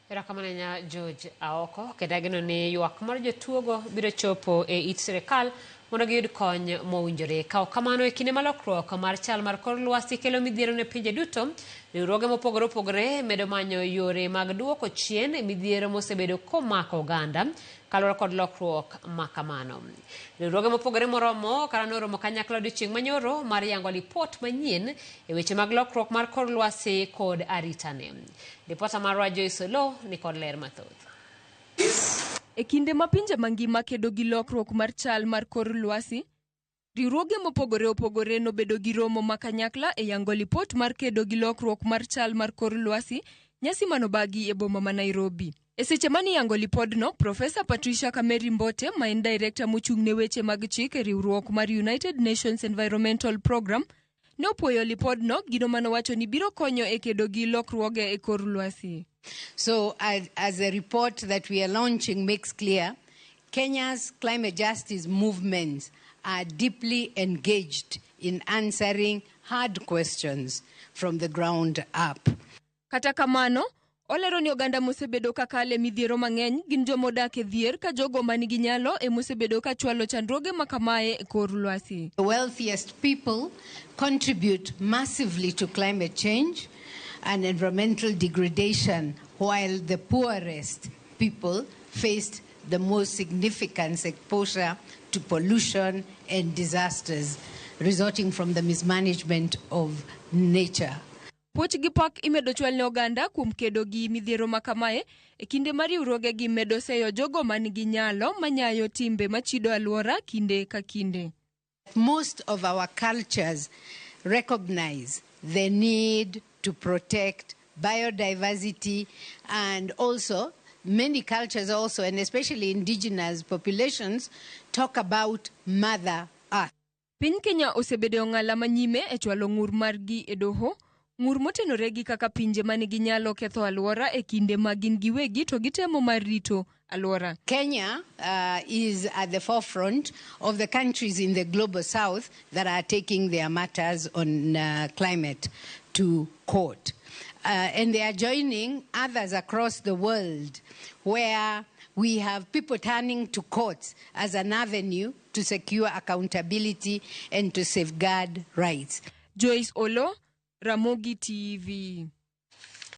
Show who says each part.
Speaker 1: Erokamano ahinya George Aoko, kendo ageno ni ywak mar jotuogo biro chopo e it sirikal mondo giyud kony mowinjore. Ka ok kamano, e kinde ma lokruok mar chal mar kor lwasi kelo midhiero ne pinje duto, riwruoge mopogore opogore medo manyo yore mag duoko chien midhiero mosebedo komako oganda kaluwore kod lokruok ma kamano. Riwruoge mopogore moromo kata noromo kanyakla odiochieng' manyoro mar yango lipot manyien e weche mag lokruok mar kor lwasi kod aritane. Ripota marwa Joyce Oloo ni kod ler mathoth.
Speaker 2: E kinde ma pinje mangima kedo gi lokruok mar chal mar kor lwasi, riwruoge mopogore opogore nobedo gi romo ma kanyakla e yango lipot mar kedo gi lokruok mar chal mar kor lwasi, nyasi manobagi e boma ma Nairobi. E seche mane iyango lipodno, Profesa Patricia Kameri Mbote, ma en direkta mochung' ne weche mag chik e riwruok mar United Nations Environmental Programme, ne opuoyo lipodno, gino manowacho ni biro konyo e kedo gi lokruoge e kor lwasi.
Speaker 3: So as a report that we are launching makes clear, Kenya's climate justice movements are deeply engaged in answering hard questions from the ground up.
Speaker 2: Kata kamano, olero ni oganda mosebedo ka kale midhiero mang'eny gin joma odak e dhier ka jogo ma nigi nyalo emosebedo ka chwalo chandruoge ma kamae e kor lwasi.
Speaker 3: The wealthiest people contribute massively to climate change and environmental degradation, while the poorest people faced the most significant exposure to pollution and disasters resulting from the mismanagement of nature.
Speaker 2: Puoch gi pak imedo chwal ne oganda kuom kedo gi midhiero ma kamae e kinde ma riwruogegi medo seyo jogo man gi nyalo manyayo timbe machido alwora kinde ka kinde.
Speaker 3: Most of our cultures recognize the need to protect biodiversity, and also many cultures also, and especially indigenous populations, talk about Mother Earth.
Speaker 2: Piny Kenya osebedo e ong'ala manyime e chwalo ng'ur margi e doho, ng'ur motenore gi kaka pinje ma nigi nyalo ketho alwora e kinde ma gin giwegi to gitemo mar rito alwora.
Speaker 3: Kenya is at the forefront of the countries in the global south that are taking their matters on climate to court. And they are joining others across the world where we have people turning to courts as an avenue to secure accountability and to safeguard rights.
Speaker 2: Joyce Olo, Ramogi TV.